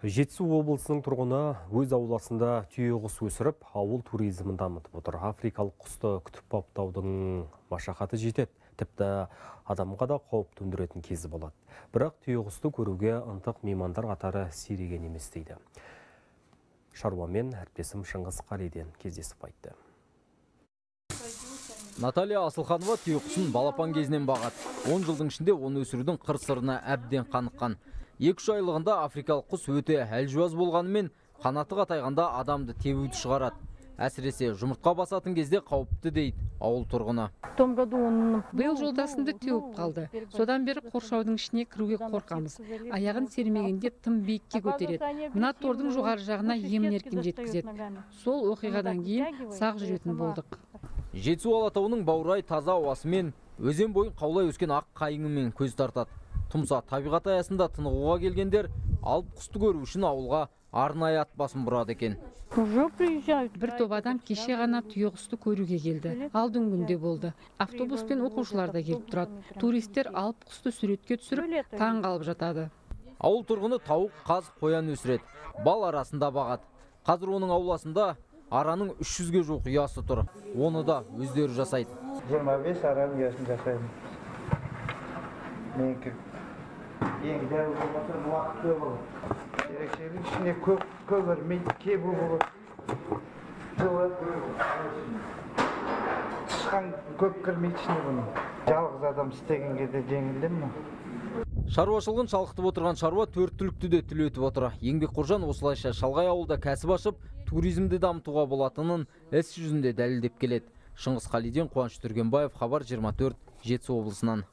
Жетісу облысының тұрғыны өз ауласында түйеқұс өсіріп, ауыл туризмін дамытып отыр. Африкалық құсты күтіп баптаудың машақаты жетеді. Тіпті адамға да қауіп төндіретін кезі болады. Бірақ түйеқұсты көруге ынтық меймандар қатары сиреген емес дейді. Шаруамен әріптесім Шыңғыс Қалиден кездесіп қайтты. Наталья Асылханова түйеқұсын балапан кезінен бағады. 10 жылдың ішінде оны өсірудің қыр-сырына әбден қаныққан. 2-3 айлығында африкалық құс өте әлжуаз болғанымен қанаты қатайғанда адамды тебуді шығарады. Әсіресе жұмыртқа басатын кезде қауіпті дейді ауыл тұрғыны. Биыл жолдасымды теуіп қалды. Содан бері қоршаудың ішіне кіруге қорқамыз. Аяғын сермегенде тым биікке көтереді. Мына тордың жоғары жағына емін-еркін жеткізеді. Сол оқиғадан кейін сақ жүретін болдық. Жетісу Алатауының баурай таза ауасымен, өзен бойын қаулай өскен ақ қайыңымен көз тартады. Тұмса табиғат аясында тынығуға келгендер алып құсты көру үшін ауылға арнайы ат басын бұрады екен. Бір топ адам кеше ғана түйеқұсты көруге келді. Алдыңғы күнде болды. Автобуспен оқушылар да келіп тұрады. Туристер алып құсты суретке түсіріп, таң қалып жатады. Ауыл тұрғыны тауық, қаз, қоян өсіреді. Бал арасында бағады. Қазір оның ауласында араның 300-ге жуық ұясы тұр. Оны да өздері жасайды. 25 араның ұясын жасаймын. Менікі ең дәу болмаса уақыт көп болады. Ерекшелігі ішінде көп көгермейді, кебу болады. Жылы тышқан көп кірмейді ішіне бұның. Жалғыз адам істегенге де жеңіл мынау. Шаруашылығын шалқытып отырған шаруа төрт түлікті де түлетіп отыр. Еңбекқор жан осылайша шалғай ауылда кәсіп ашып, туризмді дамытуға болатынын іс жүзінде дәлелдеп келеді. Шыңғыс Қалиден, Қуаныш Түргенбаев, Хабар 24, Жетісу облысынан.